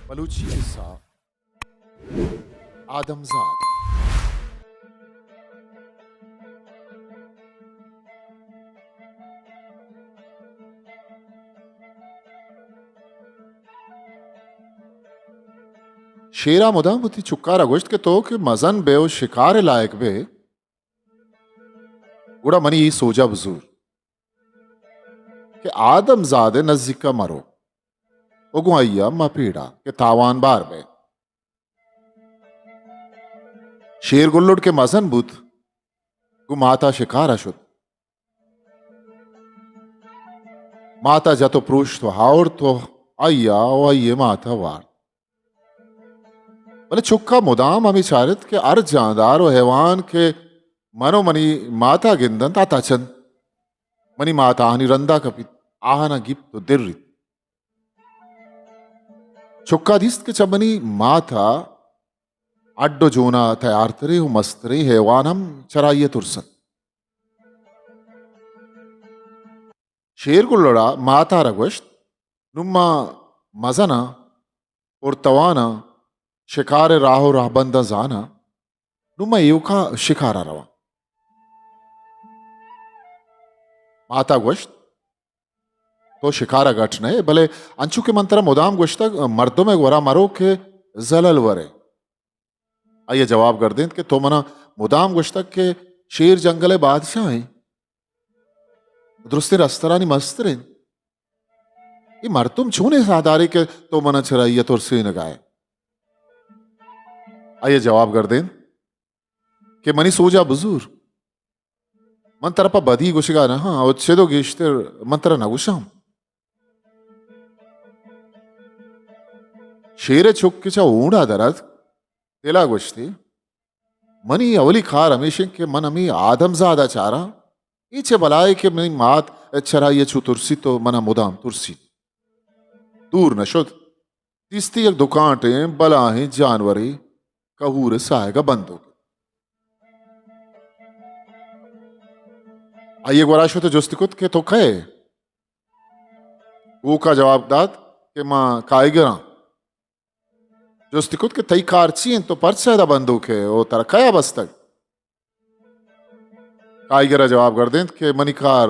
بلوچی قصہ، آدمزاد۔ شیر ءَ مدام وتی چکار ءَ گوشت کہ تو کہ مزن بئے ءُ شکار ءِ لائق بئے، گڑا منی اے سوج ءَ بزور کہ آدمزاد ءِ نزیک ءَ مرو ءُ گوں آئی ءَ مہ پیڑا کہ تاوان بار بئے۔ شیر گلڑ کہ مزن بوت، گوں مات ءَ شکار ءَ شت۔ مات ءَ جت ءُ پروشت ءُ آورت ءُ آئی ءَ ءُ آئی ءِ مات ءَ وارت۔ بلے چک ءَ مدام ہمے چارت کہ ہر جاندار ءُ حیوان کہ من ءُ منی مات ءَ گندنت، آ تچ انت۔ منی مات آہانی رند ءَ کپیت، آہاناں گیپت ءُ دریت۔ چک ءَ دیست کہ چہ منی مات ءَ ہڈ ءُ جون ءَ تیارتریں ءُ مستریں حیوان ہم چرائی ءَ ترس انت۔ شیر گلڑ ءَ مات ءَ را گوشت، نوں ما مزن آں، پرتوان آں، شکار ءِ راہ ءُ راہبنداں زان آں، نوں ما ایوک ءَ شکار ءَ رواں۔ مات ءَ گوشت، تو شکار ءَ گٹ نہ ئے، بلے انچو کہ من ترا مدام گوشتگ، مردم ءِ گورا مرو کہ زلل ورے۔ آئی ءَ جواب گردینت کہ تو منا مدام گوشتگ کہ شیر جنگل ءِ بادشاہ ایں، درستیں رسترانی مستر انت۔ اے مردم چونیں ساہدارے کہ تو منا چرائی ءَ ترسینگ ءَ ئے؟ آئی ءَ جواب گردینت کہ منی سوج ءَ بزور۔ من ترا پہ بدی گوشگ ءَ نہ آں، او چد ءُ گیشتر من ترا نہ گوشاں۔ شیر ءِ چک کہ چہ ہونڈ ءَ در اتک، دل ءَ گوشتی، منی اولی کار ہمیش انت کہ من ہمے آدمزاد ءَ چاراں، اے چہ بلائے کہ منی مات چرائی ءَ چو ترسیت ءُ من ءَ مدام ترسیت۔ دور نہ شت، دیستی یک دکانٹیں بلاہیں جانورے کہور ءِ ساہگ ءَ بندوک۔ آئی ءِ گورا شت ءُ جست کت کہ تو کئے ئے؟ گوک ءَ جواب دات کہ ما کائیگر آں۔ جست کت کہ تئی کار چی انت؟ تو پرچا ادا بندوک ئے ءُ ترا کئے ءَ بستگ؟ کائیگر ءَ جواب گردینت کہ منی کار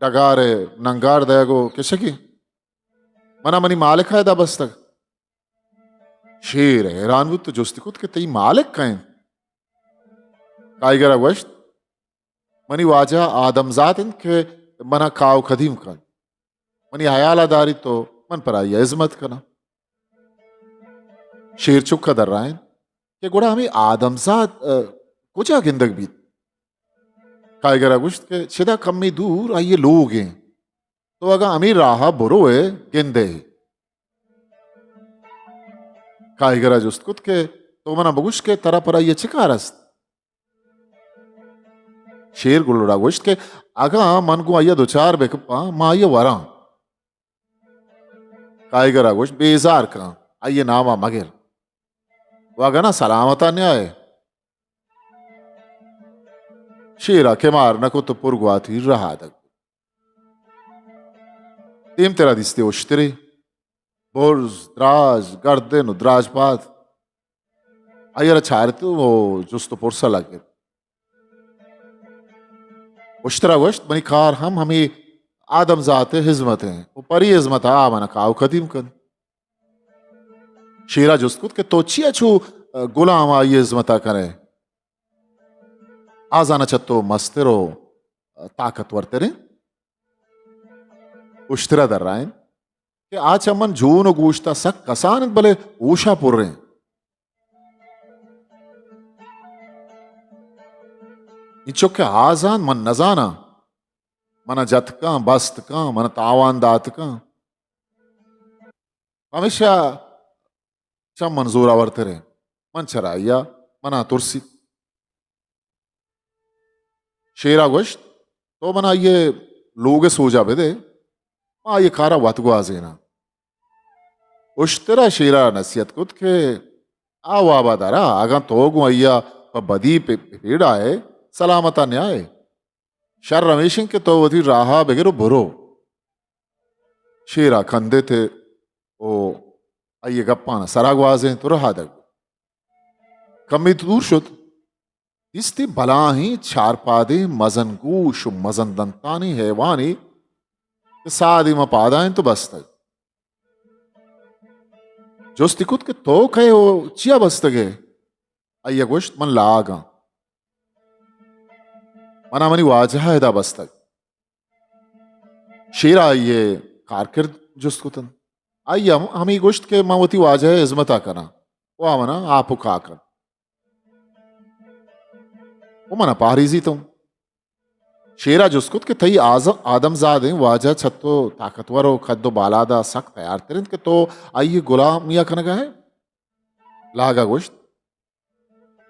ڈگار ءِ ننگار دئیگ ءُ کشگی۔ منا منی مالک ءَ ادا بستگ۔ شیر حیران بوت ءُ جست کت کہ تئی مالک کئے انت؟ کائیگر ءَ گوشت، منی واجہ آدمزاد انت کہ منا کاہ ءُ کدیم کنت۔ منی ہیال ءَ داریت ءُ من پر آئی ءَ ہزمت کناں۔ شیر چک ءَ درائینت کہ گڑا ہمے آدمزاد، ءَ، کجا گندگ بیت؟ کائیگر ءَ گوشت کہ چدا کمے دور آئی ءِ لوگ انت۔ تو اگاں ہمے راہ ءَ برو ئے گندئے۔ کائیگر ءَ جست کت کہ تو منا بگوش کہ ترا پر آئی ءَ چہ کار است؟ شیر گلڑ ءَ گوشت کہ اگاں من گوں آئی ءَ دچار بہ کپاں، ما آئی ءَ وراں۔ کائیگر ءَ گوشت، بیزار کن، آئی ءِ نام ءَ مگر۔ وگنا سلامت ءَ نیائے۔ شیر ءَ کمار نہ کت ءُ پر گواتی رہادگ۔ دیمترا دیستی اشترے، برز، دراج گردن ءُ دراج پاد۔ آئی ءَ را چارت ءُ جست ءُ پرس ءَ لگت۔ اشتر ءَ گوشت، منی کار ہم ہمے آدمزات ءِ ہزمت انت ءُ پری ہزمت ءَ آ من ءَ کاہ ءُ کدیم کنت۔ شیر ءَ جست کت کہ تو چیا چو، ءَ، گلام آئی ءِ ہزمت ءَ کن ئے؟ آ زاناں چہ تو مستر ءُ، ءَ، طاقتور تر انت۔ اشتر ءَ درائینت کہ آ چہ من جون ءُ گوشت ءَ سک کسان انت، بلے ہوش ءَ پر انت۔ انچو کہ آ زانت من نہ زاناں، من ءَ جت کن، بست کن، من ءَ تاوان دات کن۔ پمیشا چہ من زورآورتر انت۔ من چرائی ءَ، من ءَ ترسیت۔ شیر ءَ گوشت، تو من ءَ آئی ءِ لوگ ءِ سوج ءَ بدئے، ما آئی ءِ کار ءَ وت گوازیناں۔ اشتر ءَ شیر ءَ نصیحت کت کہ آ واب ءَ در آ، اگاں تو گوں آئی ءَ پہ بدی پہ، پہ پیڑ آئے، سلامت ءَ نیائے۔ شر ہمیش انت کہ تو وتی راہ ءَ بگر ءُ برو۔ شیر ءَ کندت ءُ آئی ءِ گپاں سرا گوازینت ءُ رہادگ بوت۔ کمے دور شت، دیستی بلاہیں چارپادیں مزن گوش ءُ مزن دنتانی حیوانے کہ ساہ دیما پادا انت ءُ بستگ۔ جستی کت کہ تو کئے ءُ چیا بستگ ئے؟ آئی ءَ گوشت، من لاگ آں۔ منا منی واجہ ءَ ادا بستگ۔ شیر ءَ آئی ءِ کارکرد جست کت انت۔ آئی ءَ ہم ہمے گوشت کہ من وتی واجہ ءِ ہزمت ءَ کناں ءُ آ منا آپ ءُ کاہ کنت ءُ منا پہریزیت اوں۔ شیر ءَ جست کت کہ تئی آز-، آدمزادیں واجہ چہ تو طاقتور ءُ قد ءُ بالاد ءَ سک تیارتر انت کہ تو آئی ءِ گلامی ءَ کنگ ءَ ئے؟ لاگ ءَ گوشت،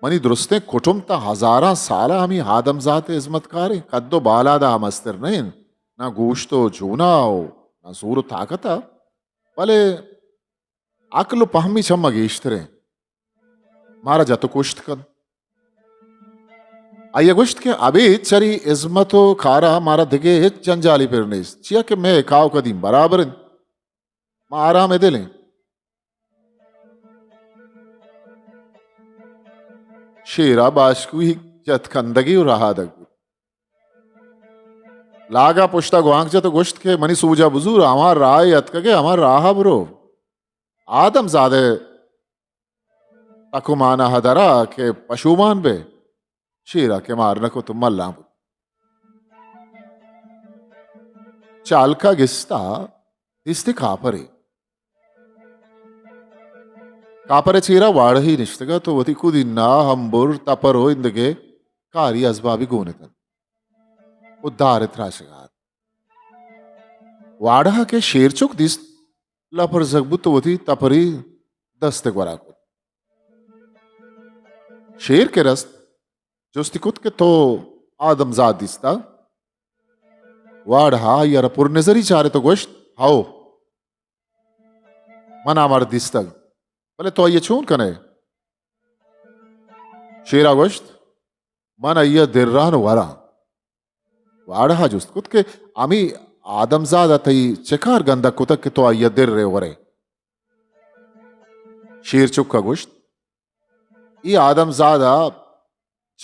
منی درستیں کٹم تاں ہزاراں سال ءَ ہمے آدمزات ءِ ہزمتکار انت، قد ءُ بالاد ءَ آ مستر نہ انت، نہ گوشت ءُ جون ءَ ءُ نہ زور ءُ طاقت ءَ، بلے عقل ءُ پہمی چم ءَ گیشتر انت۔ مارا جت ءُ کشت کنت۔ آئی ءَ گوشت کہ ابید چری ہزمت ءُ کار ءَ مارا دگہ ہچ جنجالے پر نیست، چیا کہ مئے کاہ ءُ کدیم برابر انت۔ ما آرام دل ایں۔ شیر ءَ باشکوہی جت، کندگی ءُ رہادگ بوت۔ لاگ ءَ پشت ءَ گوانک جت ءُ گوشت کہ منی سوج ءَ بزور، ہما راہ ءَ اتکگ ئے، ہما راہ ءَ برو۔ آدمزاد ءِ تک ءُ مان ءَ در آ کہ پشومان بئے۔ شیر ءَ کمار نہ کت ءُ ملان بوت۔ چہ ہلک ءَ گستا دیستی کاپرے۔ کاپر ءِ چیر ءَ واڑہے نشتگ ات ءُ وتی کدین ءَ ہمبر، تپر ءُ ایندگہ کاری ازبابے گون اتنت ءُ دار ءَ تراشگ ءَ ات۔ واڑہ ءَ کہ شیر چک دیست، لپرزگ بوت ءُ وتی تپری دست ءِ گورا کت۔ شیر کہ رست، جستی کت کہ تو آدمزاد دیستگ؟ واڑہ ءَ آئی ءَ را پر نظری چارت ءُ گوشت، ہئو، من آ مرد دیستگ، بلے تو آئی ءَ چون کن ئے؟ شیر ءَ گوشت، من آئی ءَ دراں ءُ وراں۔ واڑہ ءَ جست کت کہ ہمے آدمزاد ءَ تئی چہ کار گندگ کتگ کہ تو آئی ءَ در ئے ور ئے؟ شیر چک ءَ گوشت، اے آدمزاد ءَ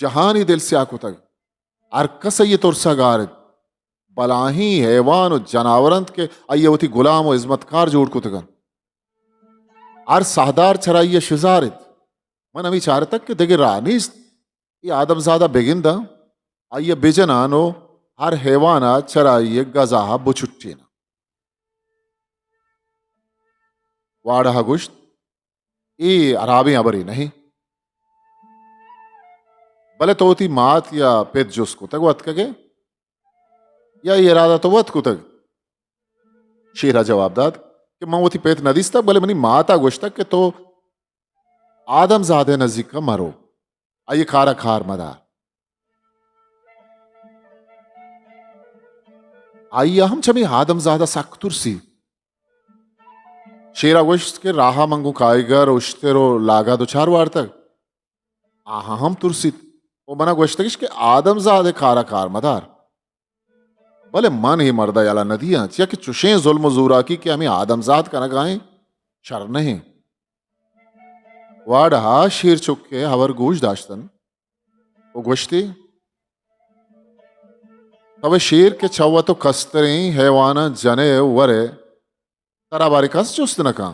جہانی دل سیاہ کتگ، ہر کس آئی ءِ ترس ءَ گار انت، بلاہیں حیوان ءُ جناور انت کہ آئی ءَ وتی گلام ءُ ہزمتکار جوڑ کتگ انت۔ ہر ساہدار چرآئی ءَ شزار انت۔ من ہمے چارتگ کہ دگہ راہ نیست، اے آدمزاد ءَ بگنداں، آئی ءَ بجناں ءُ ہر حیوان ءَ چرآئی ءِ گزا ءَ بچٹیناں۔ واڑہ ءَ گوشت، اے ہرابیں ہبرے نہ انت۔ بلے تو وتی مات یا پت جست کتگ ءُ اتکگ ئے؟ یا اے ارادہ تو وت کتگ؟ شیر ءَ جواب دات کہ من وتی پت نہ دیستگ، بلے منی مات ءَ گوشتگ کہ تو آدمزاد ءِ نزیک ءَ مرو، آئی ءِ کار ءَ کار مدار۔ آئی ءَ ہم چمے آدمزاد ءَ سک ترسی۔ شیر ءَ گوشت کہ راہ ءَ من گوں کائیگر، اشتر ءُ لاگ ءَ دچار وارتگ۔ آہاں ہم ترسیت ءُ من ءَ گوشتگ اش کہ آدمزاد ءِ کار ءَ کار مدار۔ بلے من اے مرد ءَ یلہ نہ دیاں، چیا کہ چشیں ظلم ءُ زوراکی کہ ہمے آدمزاد کنگ ءَ انت، شر نہ انت۔ واڑہ ءَ شیر چک ءِ ہبر گوش داشتن ءُ گوشتی، تو اے شیر کہ چہ وت ءُ کستریں حیواناں جن ئے ور ئے، ترا باریں کس جست نہ کن۔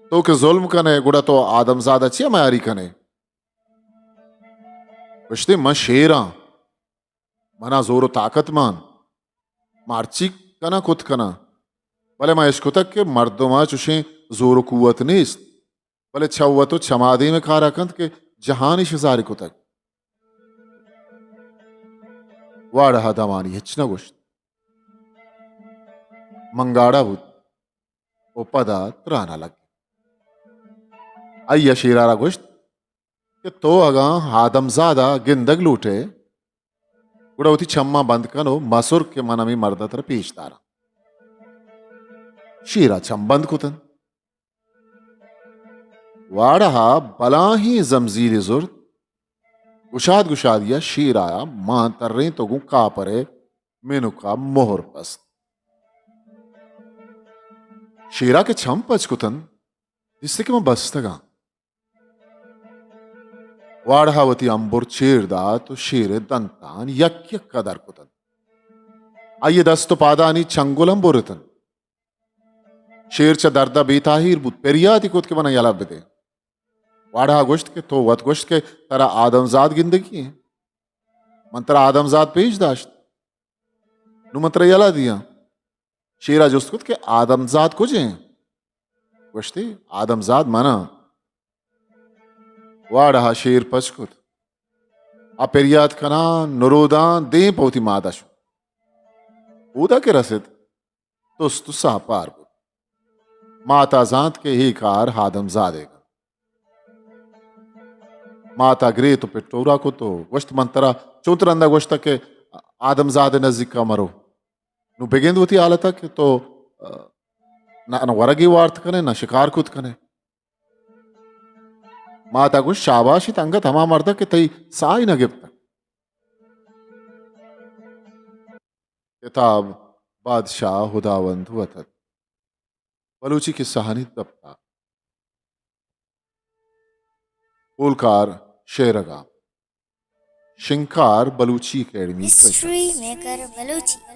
تو کہ ظلم کن ئے، گڑا تو آدمزاد ءَ چیا میاری کن ئے؟ گوشتی، من شیر آں، من ءَ زور ءُ طاقت مان، من ہرچی کناں کت کناں، بلے من اشکتگ کہ مردم ءَ چشیں زور ءُ قوت نیست، بلے چہ وت ءُ چمادیم ءَ کار ءَ کنت کہ جہانی شزاری کتگ۔ واڑہ ءَ دمانے ہچ نہ گوشت۔ منگاڑا بوت ءُ پدا تران ءَ لگ۔ آئی ءَ شیر ءَ را گوشت کہ تو اگاں آدمزاد ءَ گندگ لوٹ ئے، گڑا وتی چماں بند کن ءُ مسر کہ من ہمے مرد ءَ ترا پیش داراں۔ شیر ءَ چم بند کتنت۔ واڑہ ءَ بلاہیں زمزیلے زرت، گشاد گشادی ءَ شیر ءَ مان ترینت ءُ گوں کاپر ءِ مینک ءَ مہر بست۔ شیرا کہ چم پچ کتن، دیستے کہ من بستگاں۔ واڑہا وتی امبر چیر دات و شیر ء دنتان یک یک ء در کتن۔ آئی ء دست و پادانی چنگل ہم برتن۔ شیر چہ درد ء بے تاہیر بوت، پریاتی کت کہ من ء یلہ بدے۔ واڑہا گوشت کہ تو وت گوشت کہ ترا آدم زاد گندگی ایں۔ من ترا آدم زاد پیش داشت۔ نوں من ترا یلہ دیاں۔ شیر ء جست کت کہ آدم زاد کج ایں؟ گوشتی، آدم زاد من آں۔ واڑہا شیر پچ کت۔ آ پریات کنان، نرودان، دیم پہ وتی ماتا شت۔ اودا کہ رست، تست و ساپار بوت۔ ماتا زانت کہ اے کار آدم زادے کنت۔ ماتا گریت و پٹورا کت و گوشت، من ترا چنت رندا گوشتگ کہ آدم زاد نزیکا مرو۔ نوں بگند وتی حالتا کہ تو، آ، نہ، نہ ورگی وارت کنے، نہ شکار کت کنے۔ ماتا گوشت، شاباش انت انگت ہما مردا کہ تئی ساہ نہ گپتگ۔ کتاب بادشاہ ہداوند وتد۔ بلوچی کسہانی دپتر۔ اولکار شعرگام۔ شنگکار بلوچی اکیڈمی۔ ہسٹری میکر بلوچی۔